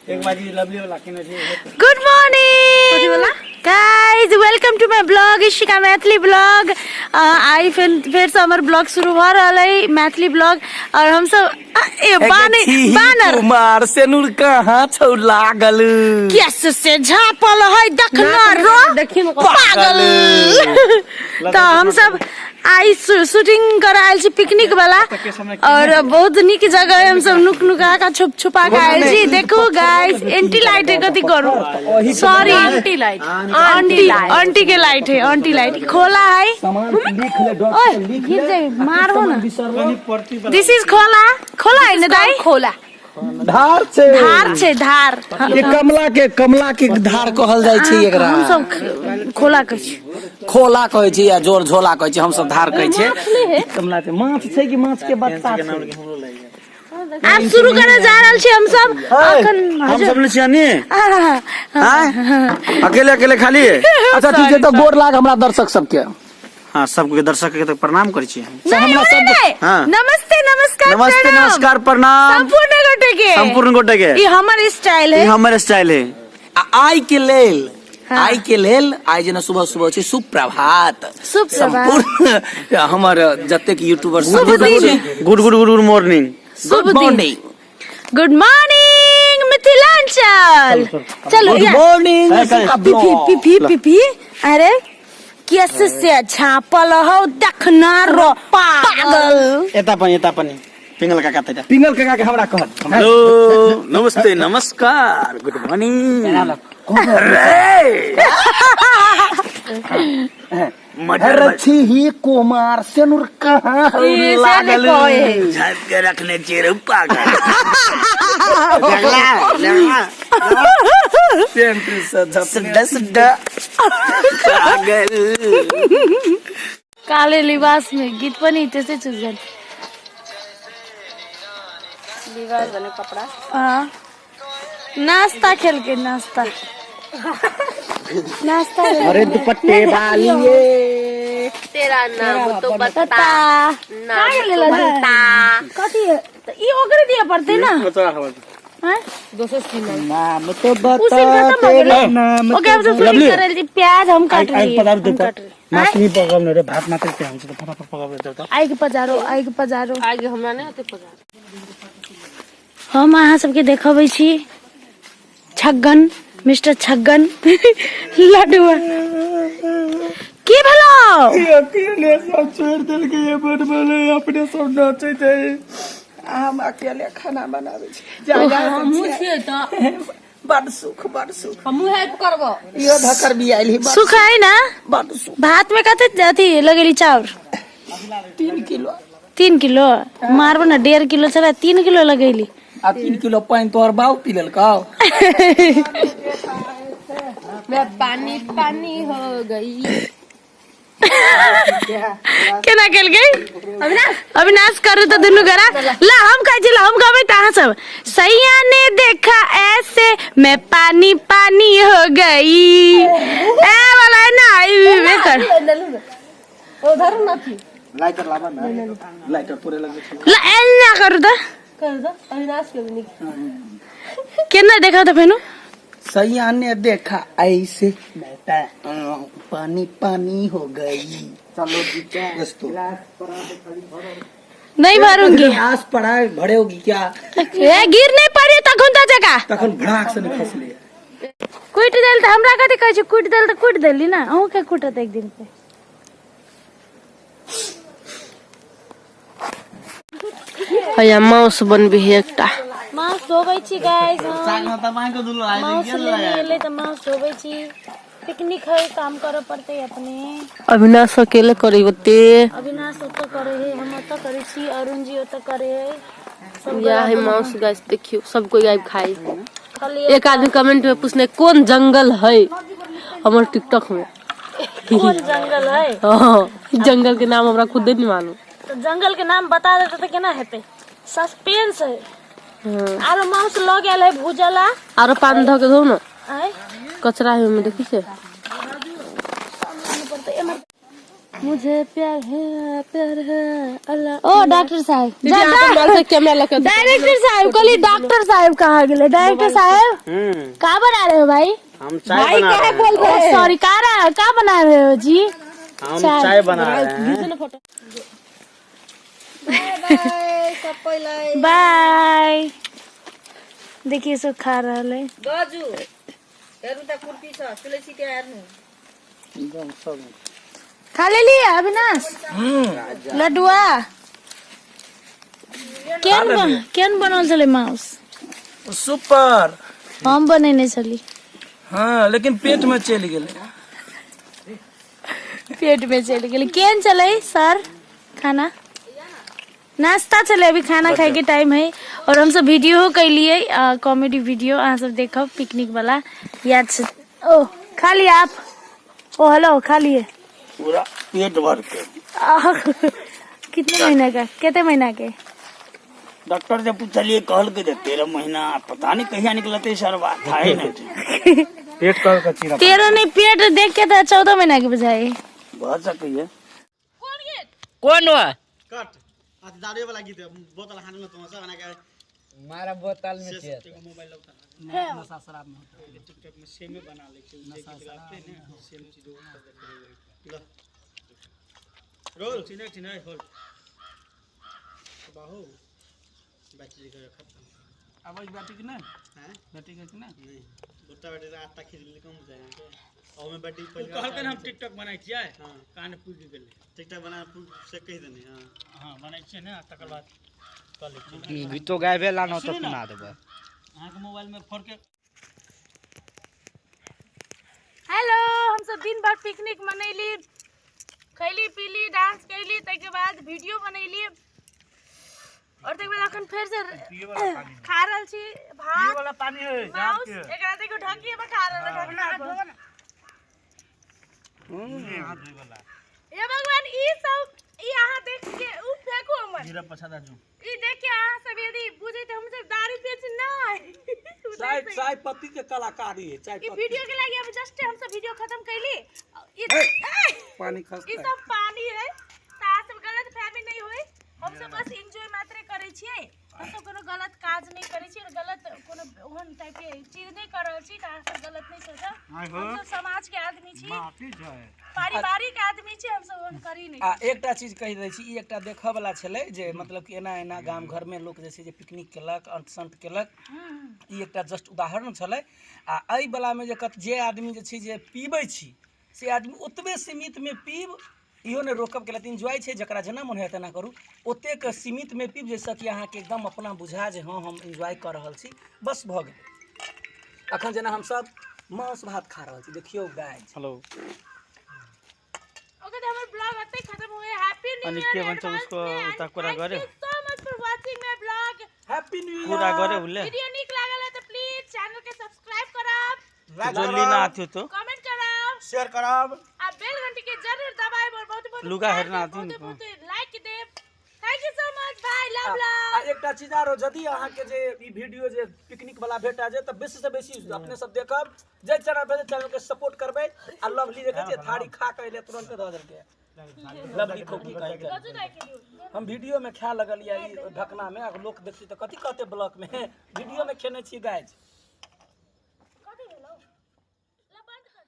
एक बाजी लवली वाला केने छै। Good morning guys, welcome to my blog Ishika Maithili blog. आइ फेर से हमर ब्लॉग शुरू भऽ रहल है, मैथिली ब्लॉग। और हम सब ए बानर बानर कुमार सेनुर कहाँ छौ लागल? केस से झापल है दखना रो पागल। तऽ हम सब आइ शूटिंग करे आयल छी पिकनिक वाला और बहुत नीक जगह है। हम सब नुक नुका के छुप छुपा के आयल छी। देखू गाइस, एंटी लाइट है, कथी करू, sorry, anti light, aunty aunty के लाइट है, आंटी लाइट खोला है। ओए गिर जाई, मारबो ना। This is खोला, खोला है ना दाई? खोला। धार छै। धार छै, धार। ये कमला के धार कहल जाइ छै एकरा। हम सब खोला कहै छी। खोला कहै छै या जोर झोला कहै छै, हम सब धार कहै छै। कमला के माछ छै कि माछ के बच्चा छै? आब शुरू करे जा रहल छी हम सब अखन। हम सब ने छियानी अकेले अकेले खाली। अच्छा ठीक छै, तऽ गोर लाग हमरा दर्शक सबके। हाँ, सबके दर्शक के तो प्रणाम करै छी। नहीं, हमरा नहीं, नहीं। हाँ। नमस्ते, नमस्कार, नमस्ते, प्रणाम। नमस्कार, प्रणाम। संपूर्ण गोटे के। संपूर्ण गोटे के। ई हमर स्टाइल ई है। हमर स्टाइल है। आ आइ के लेल हाँ। आइ के लेल, आइ जेना सुबह सुबह छै, सुप्रभात। सुप्रभात। संपूर्ण हमर जतेक यूट्यूबर शुभ दिन। Good good good morning. शुभ गुड दिन। मॉर्निंग। गुड मॉर्निंग मिथिलांचल, चलो गुड यार। मॉर्निंग। पीपी पीपी पीपी, अरे केस से झापल हो देखना रो पागल। एता पनि, एता पनि पिंगल काका तैता। पिंगल काका के हमरा कहत। हेलो, नमस्ते, नमस्कार, गुड मॉर्निंग। मटर रछी ही कुमार सेनुर कहाँ हौ ई से लागल? नहि कहै। झाँप के रखने छियै रे पागल। पेंट से झपने। सुड्डा पागल। काले लिबास में गीत पनि त्यसै चुज गर्ने। लिबास भने कपडा। हाँ, नास्ता खेल के, नास्ता नास्ता। अरे दुपट्टे वाली। तेरा नाम तो बता। बता। नाम कहाँ तो लेला बता। कथी त ई ओकरे दिए पड़तै ना? हाँ? नाम तो उस दिन बता। खत्म हो गेलै। तेरा नाम। ओके, अब सब शूटिंग करल छी, प्याज हम काट रही, पदार्थ हम देता। काट रही। मासु नहीं पकाउने रे, भात मात्रै त्यहाँ हुन्छ त, फटाफट पकाउने त। आगि पजारो, आगि पजारो। आगे हमरा नहि ओते पता। हम अहाँ सबके देखबै छी छग्गन, मिस्टर छग्गन लड्डुआ। की भेलो? अकेले सब छोड़ देलकै, ये बनबले अपने सब नचैत है, हम अकेले खाना बनाबै छी। जा जा। हमहूँ छियै तऽ। बड सुख, बड सुख। हमहूँ हेल्प करबो। इहो धकर भी आयल ही। सुख है ना? बड सुख। भात में कते अथी लगेली चाउर? 3 किलो। 3 किलो? मारबो ना, 1.5 किलो छलै, 3 किलो लगेली। आ 3 किलो पानि तोहर बाप पी लेलकौ। मैं पानी पानी हो गई। केना केलकै अविनाश? करू तऽ दुनू गोरा ला, हम कहै छी, ला हम कहबै तऽ अहाँ सब। सैया ने देखा ऐसे, मैं पानी पानी हो गई। ए वाला है ना, ई कर। उधर न थी। लाइटर लाबा ना, लाइटर पूरे लगबै छै। ला एना करू तऽ। कर दो अविनाश के भी। केना देखा तऽ फेनु। सैया ने देखा ऐसे, मैं पानी पानी हो गई। चलो दोस्तों। नहीं भरूंगी। आस पड़ा है, भरेगी क्या? ए गिर नहीं पड़ी तखन तऽ जका। तखन भड़ाक से नहीं खसले। कुटि देल तऽ हमरा कथी कहै छै? कुटि देल तऽ कुटि देली ना, अहूँ के कुटत एक दिन पे। हैया माउस बनबी है एकटा। माउस धोबै छी गाइस हम। माउस लेने एलै तऽ माउस धोबै छी। पिकनिक है, काम करऽ पड़तै अपने। अविनाश अकेले करी ओते। अविनाश ओतऽ करे है, हम ओतऽ करै छी, अरुण जी ओतऽ करे है, सब। यह है माउस गाइस, देखियो, सब कोई आबि खाई। खाली एक आदमी कमेंट में पूछने कोन जंगल है हमर टिकटॉक में। कोन जंगल है? हाँ, जंगल के नाम हमरा खुदे नहीं मालूम। तऽ जंगल के नाम बता देते तऽ केना हेतै? सस्पेंस है। आरो माउस लऽ गेल है भूजला। आरो पान धऽ के धो न। आय। कचरा है ओहिमे, देखी से। मुझे प्यार है, प्यार है अल्लाह। ओ डॉक्टर साहब, मोबाइल से कैमरा लगा। डायरेक्टर साहब कहली, डॉक्टर साहब कहाँ गेले? डायरेक्टर साहब, का बना रहे हो भाई? हम चाय बना रहे हैं। ओ सॉरी, का रहा, का बना रहे हो जी? हम चाय बना रहे हैं। बाय। देखिए, सब खा रहल है। दाजु हेर्नु त, कुर्पी छ सुलेसी, त्यहाँ हेर्नु। खा लेली अविनाश लडुआ? केहन बनल छलै माउस? सुपर। हम बनेने छली। हाँ, लेकिन पेट में चलि गेलै। पेट में चलि गेलै। केहन छलै सर खाना? नाश्ता छलै, अभी खाना खाए के टाइम है। और हम सब वीडियो कैलिए, कॉमेडी वीडियो, अहाँ सब देखब पिकनिक वाला, याद से। ओ खा लिए आप? ओ हेलो, खा लिए? पूरा पेट भर के। आह, कितने महीना का, कितने महीना के? डॉक्टर से पूछलिए, कहल के 13 महीना। पता नहीं कहिया निकलते सर, बात है नहीं। पेट कर का चीरा। 13 नहीं, पेट देख के तो 14 महीना के बुझाई। भऽ सकैए। कोन हो? कट आ दारू वाला गीत है, बोतल हानल तो सब बना के। मारा बोतल में छे। मोबाइल लगता नशा शराब में होता है। टिकटॉक में सेमे बना ले छै, जे गीत गाते ने सेम चीज वो सब। ल रोल चिने चिने होल बाहु बैटरी के खत्म। आवाज बैटरी के नहीं। हैं? बैटरी के कि नहीं? नहीं, गोटा बैटरी आटा खींच ले कम जाए के और में बैटरी पहले कहलकै हम टिकटॉक बनाइ छियै। हां। कान पुगि गेलै। टिकटॉक बना से कहि देने। हां। हँ, बनाइ छियै ने, तकर बाद कऽ लै छियै। गीतो गाबे ला न तऽ सुना देबै। अहाँके मोबाइलमे फोड़ के। हेलो, हम सब दिन भर पिकनिक मनैली, खैली पीली, डांस कैली, ताहिके बाद वीडियो बनैली और ताहिके बाद अखन फेर से खा रहल छी भात वाला पानी है। माउस। एकरा देखो, ढकिए पर खा रहल है, ढकना पर। हे भगवान, ई सब ई अहाँ देख के उ फेंकू हमर। जीरा पछा दाजू। ई देख के अहाँ सब यदि बुझै त हम सब दारू पिए छी नहीं। चाय, चाय पत्ती के कलाकारी है, चाय ई पत्ती। वीडियो के लागि अब जस्ट हम सब वीडियो खत्म कैली। ई पानी ई खसता। सब पानी है त अहाँ सब गलत फहमी नहीं होई। हम सब बस एंजॉय मात्र करै छियै। हम सब कोनो गलत काज नहीं करै छियै और गलत कोनो ओहन टाइप के चीज नहीं कर रहल छी, त अहाँ सब गलत नहीं सोचब। हम सब समाज के आदमी छी, पारिवारिक आदमी छी, हम सब ओहन करी नहीं। आ एकटा चीज कहि दै छी, ई एकटा देखऽ वाला छलै जे मतलब कि एना एना गाम घरमे लोक जे छै जे पिकनिक केलक, अंट संट केलक। ई एकटा जस्ट उदाहरण छलै। आ एहि वलामे जे कत जे आदमी जे छै जे पीबै छी से आदमी ओतबे सीमितमे पीब, इहो नहि रोकब केलक। इन्जॉय छै, जकरा जेना मोन होय तेना करू। ओतेक सीमितमे पीब जाहिसँ कि अहाँके एकदम अपना बुझा जे हँ, हम इन्जॉय कऽ रहल छी। बस भऽ गेलै। अखन जेना हमसब मांस भात खा रहल छी, देखियौ गाइज। हेलो। ओके, तो हमर ब्लॉग अते खत्म हुए। Happy new year. अनि के भन्छ उसको, उता कुरा गर्यो? So much for watching my blog. Happy new कुरा ईयर। गर्यो उसले? वीडियो नीक लागल है तो प्लीज चैनल के सब्सक्राइब करब, जो लिन आएको थियो त्यो। कमेंट करब, शेयर करब। आ बेल घंटी के जरूर दबाएब और बहुत बहुत लुगा प्यार हेर्न देब, आथ्यो नि बहुत त। बहुत लाइक देब। Thank you so much, bye, love love. आ एकटा चीज आरो, यदि अहाँके जे ई वीडियो जे पिकनिक वाला भेटा जाय तऽ बेसी से बेसी अपने सब देखब। जे चैनल पर, चैनल के सपोर्ट करबै। आ लवली देखै छियै, थारी खा के एलै, तुरंत दऽ देलकै। लवली खोकी कहै के। हम वीडियो में खाए लगल या ई ढकना में, अगर लोक देखतै तऽ कथी कहतै? ब्लॉग में वीडियो में खेने छी गाइज। कथी भेलौ? ला बंद कर।